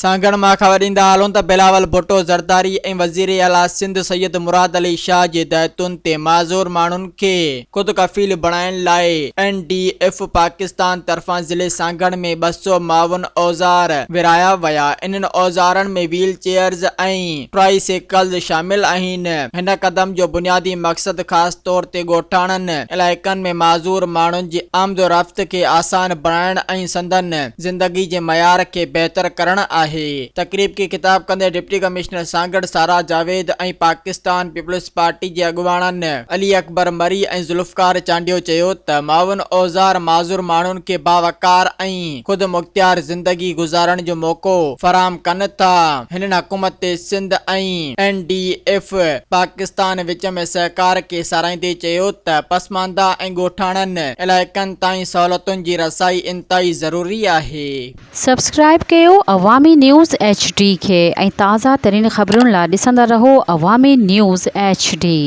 سانگهڙ مان خبر ڏيندا هلون ته بلاول ڀٽو زرداري ۽ وزير اعليٰ سنڌ سيد مراد علي شاهه جي هدايتن تي معذور ماڻهن کي خود ڪفيل بڻائڻ لاء اين ڊي ايف پاڪستان طرفان ضلعي سانگهڙ ۾ 200 معاون اوزار ورهايا ويا انهن اوزارن ۾ ويل چيئرز ۽ ٽرائي سيڪلز شامل آهن هن قدم جو بنيادي مقصد خاص طور تي ڳوٺاڻن علائقن ۾ معذور ماڻهن جي آمد و رفت کي آسان بڻائڻ ۽ سندن زندگي جي معيار کي بهتر ڪرڻ آهي. تقريب کي خطاب ڪندي deputy commissioner Sanghar Sara Javed ۽ Pakistan Peoples Party جي اڳواڻن علي اڪبر مري ۽ ذوالفقار چانڊيو چيو ته معاون اوزار معذور ماڻهن کي باوقار ۽ خودمختيار زندگي گذارڻ جو موقعو فراهم ڪن ٿا. هنن حڪومت Sindh ۽ N D F Pakistan وچ ۾ سهڪار کي ساراهيندي چيو ته پسمانده ۽ ڳوٺاڻن علائقن تائين سهولتن جي رسائي انتهائي ضروري آهي. سبسڪرائيب ڪيو عوامي نيوز ايڇ ڊي کي ۽ تازه ترين خبرن لا ڏسندا رهو عوامي نيوز ايڇ ڊي.